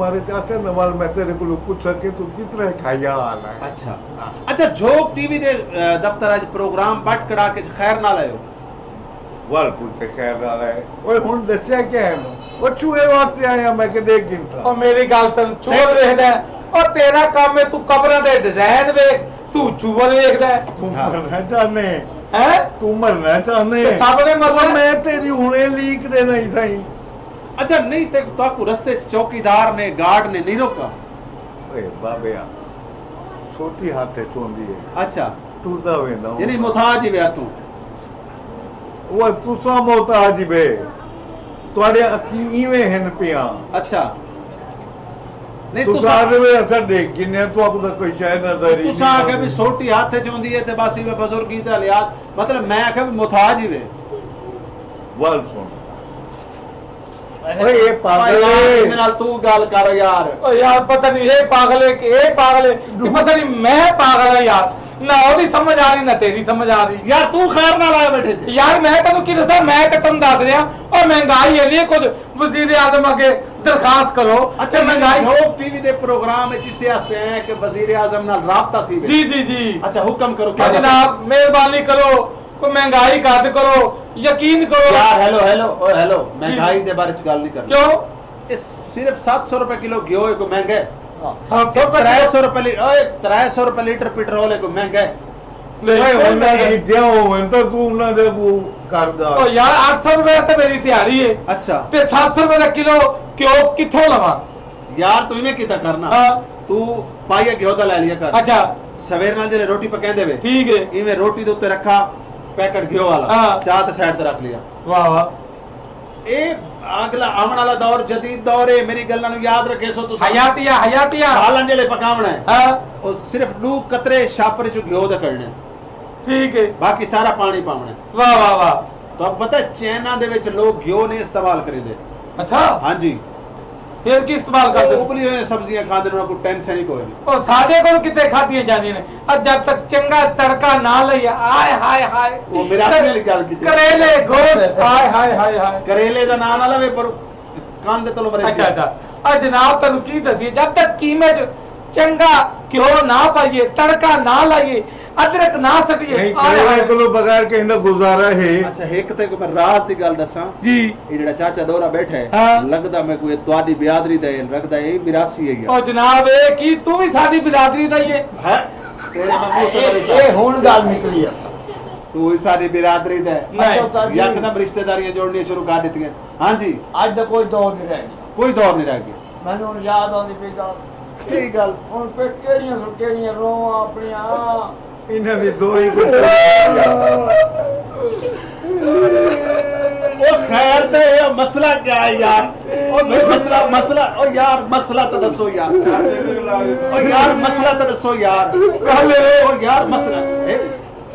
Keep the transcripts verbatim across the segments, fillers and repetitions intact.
بارے چاسے نوال میں تیرے کولوں پچھاں کہ توں کتنا خیال ہے۔ اچھا۔ ہاں۔ اچھا، جھوک ٹی وی دے، اے، دفتر اچ پروگرام بٹ کڑا کے خیر نال آئے ہو؟ ول پچھ تے خیر نال آئے۔ اوئے ہن دسیا کیا ہے؟ او چوہے واسطے آیا میں کہ ڈیکھ گھنساں۔ او میری گل تن چور ویکھدا ہے۔ او تیرا کم ہے، توں قبراں دے ڈیزائن ویکھ، توں چور ویکھدا ہے۔ توں ہاں۔ مرنا چاہنے۔ ہیں؟ توں مرنا چاہنے۔ تے سب نے مرنا۔ او میں تیری ہنے لیک دے نہیں سائیں۔ اچھا، نہیں تے تہاکوں رستے چ چوکیدار نے، گارڈ نے نہیں روکا؟ اے بابیا، سوٹی ہتھ اچ ہوندی ہے۔ اچھا۔ ٹردا ویندا ہوں۔ یعنی محتاج ہی ویا توں؟ او تساں محتاج ہی وے۔ تہاڈے اکھیں ایویں ہن پیاں۔ اچھا۔ نہیں، تساں تساں آکھدے وے اساں ڈیکھ گھنے، تہاکوں تاں کوئی شے نظر ہی تساں نہیں آکھیا آندی۔ بھی سوٹی ہتھ اچ ہوندی ہے تے بس ایویں بزرگی تے حالیات، مطلب میں آکھیا بھی محتاج ہی وے۔ ول سن۔ اوئے، اے پاگل بھائی یار، ہے۔ ایندے نال توں ڳالھ کر یار۔ او یار، پتہ نہیں اے پاگل ہے کہ اے پاگل ہے کہ پتہ نہیں میں پاگل ہاں یار۔ نہ اوندی سمجھ آ رہی، نہ تیری سمجھ آ رہی۔ یار، توں خیر نال آیا بیٹھے تے۔ یار، میں تینوں کی دساں، میں تے تینوں دس رہا، او مہنگائی ہے نہیں کچھ، وزیر اعظم اگے درخواست کرو۔ اچھا، اے میں مہنگائی جھوک ٹی وی دے پروگرام وچ اسے واسطے آیا کہ وزیر اعظم نال رابطہ تھی وے۔ جی، جی، جی۔ اچھا، حکم کرو، کیا او جناب، مہربانی کرو۔ کوئی مہنگائی گھٹ کرو، یقین کرو۔ یار، ہیلو، ہیلو، او ہیلو، جی۔ مہنگائی دے بارے چ ڳالھ نہیں کرنی۔ کیوں؟ اس صرف ست سو روپے کلو گھیو ہے، کوئی مہنگا ہے؟ ہاں۔ ست سو روپے ترے سو روپے لی-، اوئے، ترے سو روپے لیٹر پٹرول ہے، کوئی مہنگا ہے؟ نہیں، اوئے، نہیں، انہاں نہیں۔ دی دیاں ہوون تاں توں انہاں دے اڳوں کر ڳالھ۔ او یار، اٹھ سو روپے تے میری دیہاڑی ہے۔ اچھا۔ تے ست سو روپے دا کلو گھیو کتھوں لواں؟ یار، توں ایویں کیتا کر نا۔ ہاں۔ توں پائیا گھیو دا لے لیا کر۔ اچھا۔ سویر نال جیلے روٹی پکیندے وے، ٹھیک ہے۔ ایویں روٹی دے اتے رکھا پیکٹ گھیو والا۔ ہاں۔ چا تے سائیڈ تے رکھ لیا۔ واہ واہ۔ اے اگلا آوݨ والا دور جدید دور ہے، میری گلاں نوں یاد رکھیسو تساں۔ حیاتیہ، حیاتیہ۔ سالن جیلے پکاوݨا ہے، ہاں۔ او صرف ݙو قطرے شاپر چوں گھیو دے کڈھݨے۔ ٹھیک ہے۔ باقی سارا پاݨی پاوݨا ہے۔ واہ، واہ، واہ۔ تہاکوں پتہ ہے چائنا دے وچ لوگ گھیو نہیں استعمال کریندے۔ اچھا۔ ہاں جی۔ پھر کی استعمال کردے؟ او ابلی ہوئی سبزیاں کھاندے نے، انہاں کوں ٹینشن ہی کوئی نہیں۔ او ساݙے کول کتے کھادیاں جاندیاں نے؟ اور جب تک چنگا تڑکا نہ لائیے، آئے ہائے ہائے۔ او میراثی والی ڳالھ کیتی۔ کریلے، گوشت، ہائے ہائے ہائے ہائے۔ کریلے دا ناں نہ لوے، پر کان دے تلوں مرے اچھا، سی۔ اچھا۔ اور جناب تینوں کی دسیے، جب تک قیمے چ چنگا گھیو نہ پائیے، تڑکا نہ لائیے، ادرک نہ سٹیے، نہیں، آئے کریلے ہائے۔ کولوں بغیر کہیں دا گزارا ہے۔ اچھا، ہک تے میں راز دی ڳالھ ݙساں۔ جی۔ اے جیڑھا چاچا ݙورا ٻیٹھا ہے، ہاں۔ لڳدا میکوں اے تہاݙی برادری دا ہے، لڳدا اے میراثی ہے یار۔ او جناب، اے کی توں وی ساݙی برادری دا ہی ہے؟ ہے؟ تیرے میں منہ تے اے، بڑی اے ہݨ ڳالھ نکلی اساں۔ توں وی ساݙی برادری دا ہے۔ نہیں۔ اچھا، ساݙی یکدم رشتہ داریاں جوڑݨیاں شروع کر ݙتیاں۔ ہاں جی۔ اڄ دا کوئی دور نہیں رہ ڳیا۔ کوئی دور نہیں رہ ڳیا۔ مینوں ہݨ یاد آندی پئی ڳالھ۔ کیڑھی ڳالھ؟ ہݨ پھر کیڑھیاں سوں کیڑھیاں رواں اپݨیاں۔ انہاں دی دو ہی کچھ۔ او خیر تے اے مسئلہ کیا ہے یار؟ او بھئی مسئلہ، مسئلہ، او یار مسئلہ تو دسو یار۔ او یار مسئلہ تو دسو یار۔ او یار مسئلہ۔ اے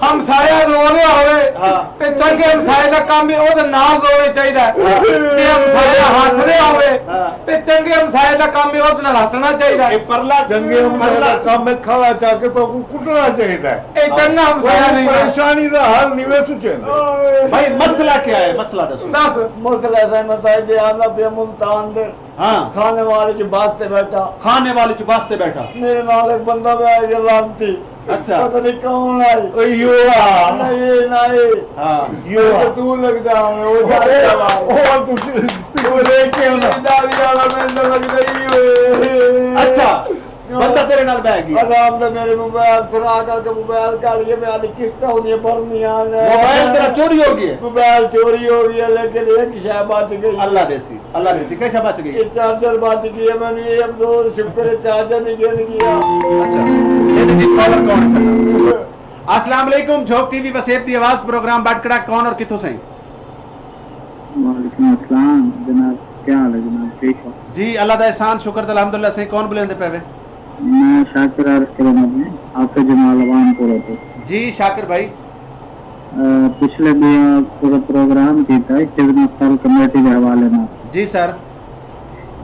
ہمسایہ رو رہیا ہووے، ہاں۔ تے چنگے ہمسایے دا کم ہے، او دے نال رووے چاہیدا ہے۔ ہاں۔ تے ہمسایہ ہس رہیا ہووے، ہاں۔ تے چنگے ہمسایے دا کم ہے، او دے نال ہسݨا چاہیدا ہے۔ اے پرلا، چنگے ہمسایے دا پرلا کم ہے، کھڑا چا کے تو کو کٹنا چاہیدا ہے۔ اے چنگا ہمسایہ نہیں ہے۔ پریشانی دا حل نہیں وے سوچے۔ بھائی، مسئلہ کیا ہے؟ مسئلہ دسو۔ دس۔ مسئلہ ہے، میں تاں اے آندا پیا ملتان دے۔ ہاں۔ خانیوال اچ بس تے ٻیٹھا۔ خانیوال اچ بس تے ٻیٹھا۔ میݙے نال ہک بندہ ٻیا ہے، لعنتی۔ اچھا۔ پتہ نہیں کون آئی۔ او ایہو آ۔ نہ اے، نہ اے۔ ہاں۔ ایہو آ۔ تے توں لڳدا ہے، او جا او، او، او توں ݙیکھ کے ہونا۔ داڑھی والا مینوں لڳدا ایہو ہے۔ اچھا۔ بندہ تیرے نال ٻہہ ڳیا۔ آرام دا میݙے موبائل تھرا کر کے موبائل کاڑ کے میں آلی قسطاں ہوندیاں بھرنیاں نے۔ موبائل تیرا چوری ہو ڳیا؟ موبائل چوری ہو ڳیا، لیکن ہک شے بچ ڳئی۔ اللہ ݙیسی، اللہ ݙیسی، کیا شے بچ ڳئی؟ اے چارجر بچ ڳیا، مینوں اے افسوس، شکر ہے چارجر نہیں گھن ڳیا۔ اچھا، اے تے جی کالر کون ہے سر؟ السلام علیکم، جھوک ٹی وی وسیب دی آواز، پروگرام بٹ کڑا، کون اور کتھوں سئیں؟ وعلیکم السلام جناب، کیا حال ہے جناب؟ ٹھیک ہو؟ جی، اللہ دا احسان، شکر تے الحمدللہ۔ سئیں، کون بولیندے پئے وے؟ میں شاکر عارف کلمت میں، حافظ جمال عوام پورا تو۔ جی شاکر بھائی۔ آ، پچھلے ݙینہہ پورا پروگرام کیتا ہے خدمت سال کمیٹی دے حوالے نال۔ جی سر۔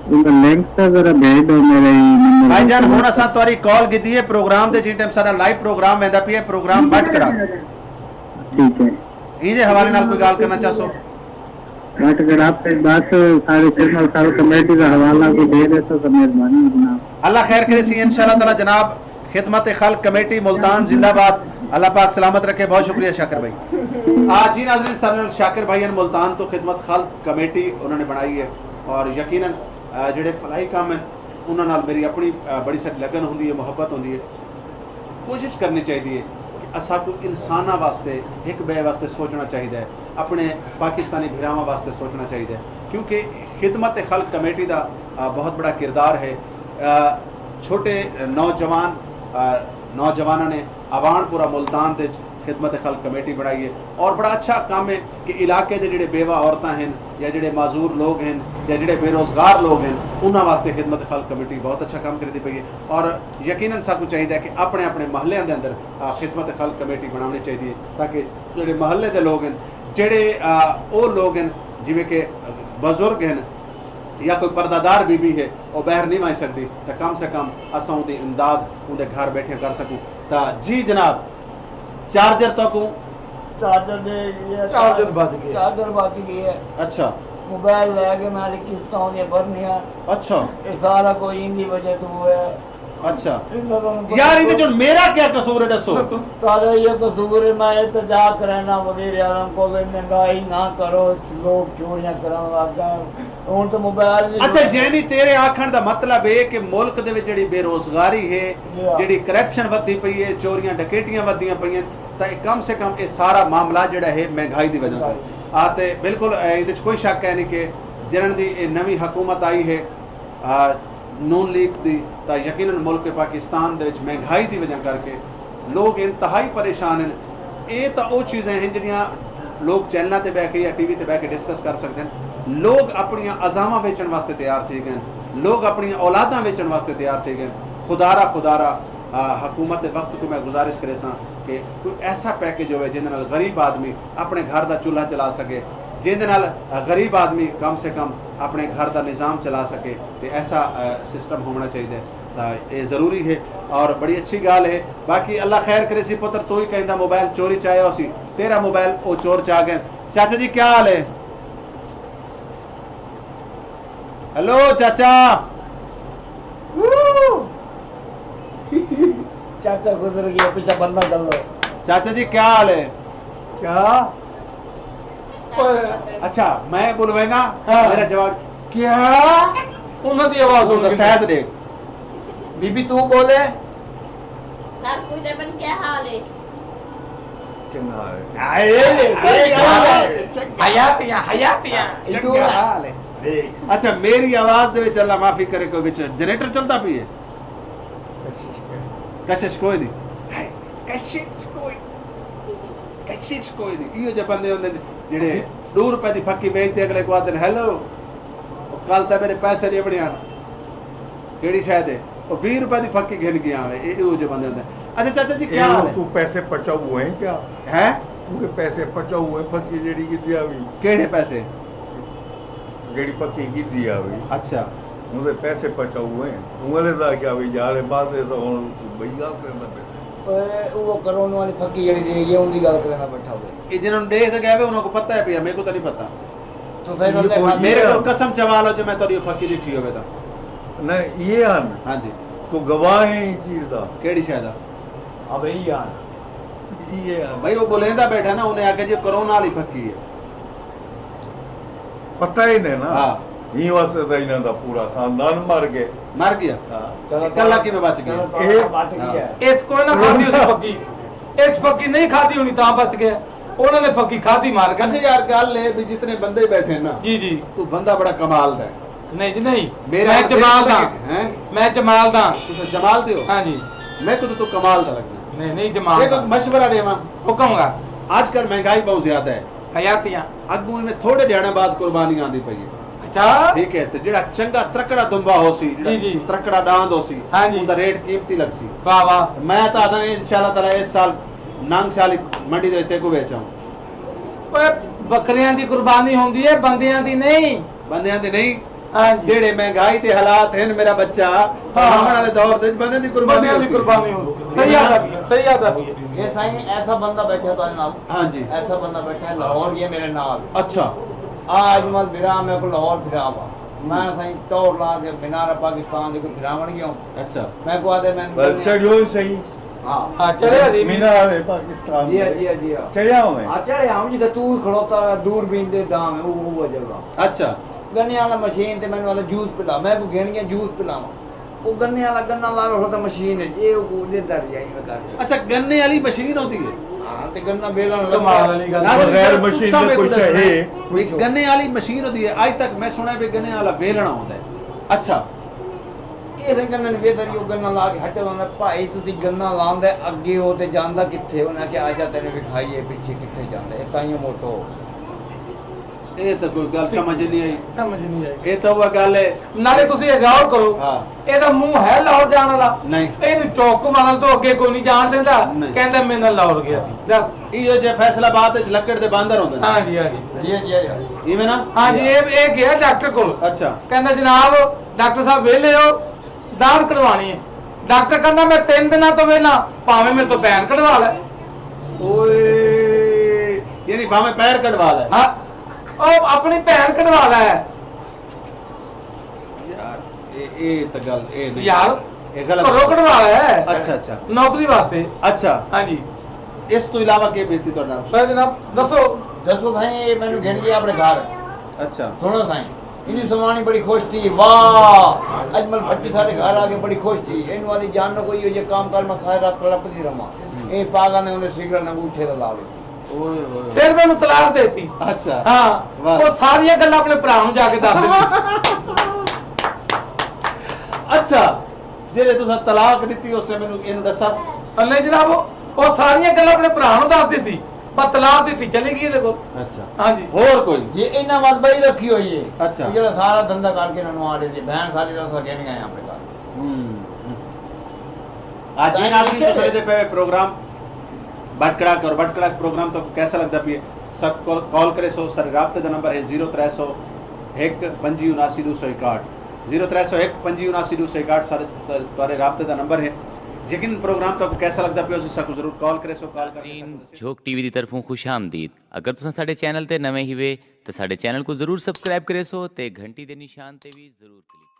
اوندا لنک تاں ذرا بھیج ݙو میرے نمبر بھائی تے جان، ہݨ واٹس ایپ۔ اساں تہاݙی کال گھدی ہے پروگرام دے، جیں ٹائم ساݙا لائیو پروگرام ویندا پیا ہے، پروگرام بٹ کڑا۔ ٹھیک ہے۔ ایندے حوالے نال کوئی ڳالھ کرݨا چاہسو؟ بٹ گڑاپے بس سارے کرنل سر کمیٹی دا حوالہ کو دے دے تو مہربانی جناب۔ اللہ خیر کرے سی انشاءاللہ تعالی جناب۔ خدمت خلق کمیٹی ملتان زندہ باد۔ اللہ پاک سلامت رکھے۔ بہت شکریہ شاکر بھائی۔ آ جی ناظرین، سر نال شاکر بھائی ہیں ملتان تو خدمت خلق کمیٹی انہوں نے بنائی ہے، اور یقیناً آ، جڑے فلاحی کام ہیں انہاں نال میری اپنی آ، بڑی ساری لگن ہوندی ہے، محبت ہوندی ہے۔ کوشش کرنی چاہیدی ہے کہ اساکوں انساناں واسطے، ہک ٻئے واسطے سوچݨا چاہیدا ہے، اپݨے پاکستانی بھراواں واسطے سوچݨا چاہیدا ہے، کیونکہ خدمت خلق کمیٹی دا آ، بہت بڑا کردار ہے۔ آ، چھوٹے نوجوان آ، نوجواناں نے اوان پورا ملتان دے خدمت خلق کمیٹی بݨائی ہے، اور بڑا اچھا کم ہے کہ علاقے دے جڑے بیوہ عورتاں ہیں یا جڑے معذور لوگ ہیں یا جڑے بے روزگار لوگ ہیں، انہاں واسطے خدمت خلق کمیٹی بہت اچھا کم کریندی پئی ہے۔ اور یقیناً ساکوں چاہیدا ہے کہ اپݨے اپݨے محلیاں دے اندر آ، خدمت خلق کمیٹی بݨاوݨی چاہیدی ہے، تاکہ جڑے محلے دے لوگ ہیں، جڑے آ، او لوگ ہیں جویں کہ بزرگ ہیں یا کوئی پردہ دار بی بی ہے، او ٻاہر نہیں ونڄ سڳدی، تاں کم سے کم اساں اوندی امداد اوندے گھر ٻیٹھے کر سڳوں۔ تاں جی جناب، چارجر تہاکوں؟ چارجر ݙے ڳئی ہے۔ چارجر بچ ڳئے۔ چارجر بچ ڳئی ہے۔ اچھا۔ موبائل لے کے میں قسطاں اوندیاں بھرنیاں۔ اچھا۔ اے سارا کوئی ایندی وجہ توں ہویا ہے۔ اچھا۔ ایندے تہاݙے یار، ایندے چ میرا کیا قصور ہے، ݙسو؟ تہاݙا ایہو قصور ہے، میں التجا کرینا وزیر اعظم کول، مہنگائی نہ کرو، لوگ چوریاں کرݨ لڳ ڳئے۔ ہݨ تاں موبائل وی اچھا، یعنی تیرے آکھݨ دا مطلب ہے کہ ملک دے وچ جڑی بے روزگاری ہے، جی ہاں۔ جڑی کرپشن ودھی پئی ہے، چوریاں ڈکیٹیاں ودھیاں پئی ہیں، تاں اے کم سے کم اے سارا معاملہ جڑا ہے مہنگائی دی وجہ توں۔ مہنگائی۔ آ تے بالکل، اے، ایندے چ کوئی شک ہے نہیں کہ جنہاں دی اے نویں حکومت آئی ہے، آ، نون لیگ دی، تاں یقیناً ملک پاکستان دے وچ مہنگائی دی وجہ کر کے لوگ انتہائی پریشان ہیں۔ اے تاں او چیزاں ہیں جڑیاں لوگ چینلاں تے ٻہہ کے یا ٹی وی تے ٻہہ کے ڈسکس کر سڳدے ہیں۔ لوگ اپݨیاں عزاواں ویچݨ واسطے تیار تھی ڳئے ہیں، لوگ اپݨیاں اولاداں ویچݨ واسطے تیار تھی ڳئے ہیں۔ خدا را، خدا را، آ، حکومت وقت کوں میں گزارش کریساں کہ کوئی ایسا پیکج ہووے جیندے نال غریب آدمی اپݨے گھر دا چولہا چلا سڳے، جیندے نال غریب آدمی کم سے کم اپݨے گھر دا نظام چلا سڳے، تے ایسا، آ، سسٹم ہووݨا چاہیدا ہے۔ تاں اے ضروری ہے اور بڑی اچھی ڳالھ ہے۔ باقی اللہ خیر کریسی پتر، توں ہی کہیں دا موبائل چوری چ آیا ہوسی، تیرا موبائل او چور چا ڳئے۔ چاچا جی، کیا حال ہے؟ ہیلو چاچا۔ چاچا گزر ڳیا، پچھا بندہ گل۔ چاچا جی، کیا حال ہے؟ کیا؟ اچھا، میں بلوینا، ہاں۔ میرا جواب کیا؟ انہاں دی آواز ہو، سید ݙے۔ بی بی، تو بولے۔ سر، کوئی دے بن کیا حال ہے؟ چنگا ہے۔ حیاتیاں، حیاتیاں۔ چنگا حال ہے۔ اچھا، میری آواز دے وچ اللہ معافی کرے، کوئی وچ جنریٹر چلدا پئی ہے؟ کشش کوئی نہیں۔ ہائے، کشش کوئی، کشش کوئی نہیں۔ ایہو جے بندے ہوندے نے جڑے ݙو روپے دی پھکی ویچ تے اگلے کوں آہدن، "ہیلو، کل تاں میرے پیسے ݙیوݨے ہن۔" کیڑھی شے دے؟ او ویہہ روپے دی پھکی گھن کے آوے، اے، اے او جو بندے ہوندے۔ اچھا چاچا جی، کیا اے حال ہے؟ توں پیسے پچاؤ ہوئے کیا؟ ہیں؟ پورے پیسے پچاؤ ہوئے، پھکی جیڑھی گھدی آوی۔ کیڑھے پیسے؟ جیڑھی پھکی گھدی آوی۔ اچھا۔ اوندے پیسے پچاؤ ہوئے۔ اوں ویلے دا کیا وی یار، اے بعد اے تاں ہݨ بئی ڳالھ کریندا پئے۔ اوئے، او کرونا والی پھکی جیڑھی ݙے ڳئی، اوندی ڳالھ کریندا ٻیٹھا ہوئے۔ اے جنہاں نوں ݙیکھ تے ڳئے وے، انہاں کوں پتہ ہے پیا، میکوں تاں نہیں پتہ۔ تساں انہاں دے میرے کول قسم چوا لو جو میں تہاݙی او پھکی ݙٹھی ہووے تاں۔ نہ، ایہ ہن۔ ہاں جی۔ تو گواہ ہیں ایں چیز دا۔ کیڑھی شے دا؟ اب ایہ ہن۔ ایہ ہن۔ بھائی، او ٻولیندا ٻیٹھا نا، انہیں آکھیا جی کرونا والی پھکی ہے۔ پتہ ہی نہیں نا۔ ہاں۔ ایں واسطے تاں انہاں دا پورا خاندان مر ڳئے۔ مر ڳیا؟ ہاں۔ چلو، اکلا کیویں بچ ڳیا؟ چلو، اے بچ ڳیا۔ اس کوں نہ کھادی ہوسی پھکی۔ اس پھکی نہیں کھادی ہونی تاں بچ ڳیا۔ انہاں نے پھکی کھادی مار کے۔ اچھا یار، ڳالھ اے بھی جتنے بندے بیٹھے ہیں نا، جی، جی۔ تو بندہ بڑا کمال دا ہے۔ نہیں جی، نہیں۔ میرا میں جمال دا۔ ہیں؟ میں جمال دا۔ تساں جمال دے ہو؟ ہاں جی۔ میکوں تو، تو کمال دا لڳدا ہے۔ نہیں، نہیں، جمال دا۔ مشورہ ݙیواں؟ حکم گا۔ اڄ کل مہنگائی بہت زیادہ ہے۔ حیاتیاں۔ اڳوں میں تھوڑے ݙیہاݨے بعد قربانی آندی پئی ہے۔ اچھا۔ ٹھیک ہے، تے جیڑھا چنگا ترکڑا دمبا ہوسی، جیڑھا جی، جی۔ ترکڑا ݙاند ہوسی، ہاں جی۔ اوندا ریٹ قیمتی لڳسی۔ واہ، واہ۔ میں تاں آہداں انشاءاللہ تعالیٰ اس سال ننگ شالی منڈی دے وچ تیکوں ویچ آؤں۔ اوئے، بکریاں دی قربانی ہوندی ہے، بندیاں دی نہیں۔ بندیاں دی نہیں؟ ہاں جی۔ جیڑھے مہنگائی دے حالات ہن، میرا بچہ، ہاں۔ آوݨ والے دور دے وچ بندیاں دی قربانی بندیاں دی ہوسی۔ قربانی ہوسی۔ صحیح آہدا پیا، صحیح آہدا پیا۔ اے سائیں، ایسا بندہ بیٹھا تہاݙے نال۔ ہاں جی۔ ایسا بندہ بیٹھا ہے لاہور، یہ میرے نال۔ اچھا۔ آ اجمل بھرا میکوں لاہور پھراوا۔ میں سائیں ٹور لا کے مینار پاکستان دے کوں پھراوݨ ڳیاں۔ اچھا۔ میکوں آہدے میں بس چڑھیو ہی صحیح۔ ہاں۔ ہاں، چڑھیا سی۔ مینار پاکستان جی دے۔ جی جی۔ چڑھیا ہوئے۔ ہاں چڑھیا ہوں جتھے توں کھڑوتا دوربین دے دام ہے، او او جگہ۔ اچھا۔ گنے والا مشین تے مینوں آہدا جوس پلا، میں کوں گھن ڳیا جوس پلاواں۔ او گنے والا گنا لاوے کھڑوتا مشین ہے، اے او کوں ݙیندا رہیا ایویں کر کے۔ اچھا، گنے والی مشین ہوندی ہے؟ ہاں تے گنا بیلݨ لڳا۔ کمال والی گل۔ بغیر مشین دے سامنے کچھ کچھ ہے؟ وچ گنے والی مشین ہوندی ہے، اج تک میں سݨیا پئے گنے والا بیلݨا ہوندا ہے۔ اچھا۔ اے تے گنن ویدر یو گنا لا کے ہٹے وندا، بھائی تسی گنا لاندے اگے ہو تے جاندا کتھے؟ انہاں کہ آجا تیرے وکھائیے پچھے کتھے جاندا، اے تائیوں موٹو ہو۔ اے تاں کوئی گل سمجھ نہیں آئی۔ سمجھ نہیں آئی۔ اے تاں وہ گل ہے۔ نالے تسی اے غور کرو، ہاں۔ اے دا منہ ہے لاہور جان والا؟ نہیں۔ اے نوں چوک مارن تو اگے کوئی نہیں جان دیندا، نہیں۔ کہندا میں نہ لاہور گیا۔ دس۔ ایہو جے فیصل آباد وچ لکڑ دے باندر ہوندے نے۔ ہاں جی، ہاں جی۔ جی جی۔ ایویں نا؟ ہاں جی، اے اے گیا ڈاکٹر کول۔ اچھا۔ کہندا جناب، ڈاکٹر صاحب ویلے ہو، دانت کڈوانی ہے۔ ڈاکٹر کہندا میں تین دناں تو ویلا، پاویں میرے تو بین کڈوا لے۔ اوئے، یعنی بھاویں پیر کڈوا لے۔ ہاں، او اپنی بین کڈوا لے۔ یار، اے اے تاں گل اے نہیں۔ یار، اے غلط۔ گھروں کڈوا لے۔ اچھا، اچھا۔ نوکری واسطے۔ اچھا۔ ہاں جی۔ اس تو علاوہ کی بیتی تہاݙے نال؟ میں جناب، دسو۔ دسو سائیں، اے مینوں گھن ڳیا اپݨے گھر۔ اچھا۔ سݨو سائیں، اینی سواݨی بڑی خوش تھی، واہ! اجمل بھٹی ساݙے گھر آ کے بڑی خوش تھی۔ اینوں آہدی جان نہ کوئی، ایہو جے کام کر، میں ساری رات تڑپدی رہواں۔ اے پاگل نے اوندے سگریٹ نہ اٹھے تے لا ݙتی۔ اوئے ہوئے۔ پھر میں طلاق دیتی۔ اچھا۔ ہاں، واہ۔ وہ ساری گلاں اپنے بھرا نوں جا کے دس دتی۔ اچھا، جیڑھے تساں طلاق دتی اس ٹائم اینوں اینوں ݙسا؟ اللہ جناب، وہ ساری گلاں اپنے بھرا نوں دس دتی۔ بس طلاق دتی چلی گئی دے کول۔ اچھا۔ ہاں جی۔ ہور کوئی؟ جی انہاں وت بئی رکھی ہوئی ہے۔ اچھا۔ جیڑھا سارا دھندا کر کے انہاں نوں آ ݙیندی، بھین ساری دا اساں گھن ڳئے اپݨے گھر۔ ہوں۔ آج جی ناظرین، تساں دے پے پروگرام بٹ کڑاک اور بٹ کڑاک پروگرام تو کیسا لگدا پئے؟ سب کال کریسو، سارے رابطے دا نمبر ہے زیرو ترے سو ہک پنجی اناسی ݙو سو اکاہٹھ، زیرو ترے سو ہک پنجی اناسی ݙو سو اکاہٹھ سارے تہاݙے رابطے دا نمبر ہے۔ یقیناً پروگرام تہاکوں کیسا لگدا پیا، تسی ساکوں ضرور کال کریسو، کال کر کے ناظرین، جھوک ٹی وی دی طرفوں خوش آمدید۔ اگر تساں ساڈے چینل تے نویں ہیوے تے ساڈے چینل کوں ضرور سبسکرائب کریسو تے گھنٹی دے نشان تے وی ضرور کلک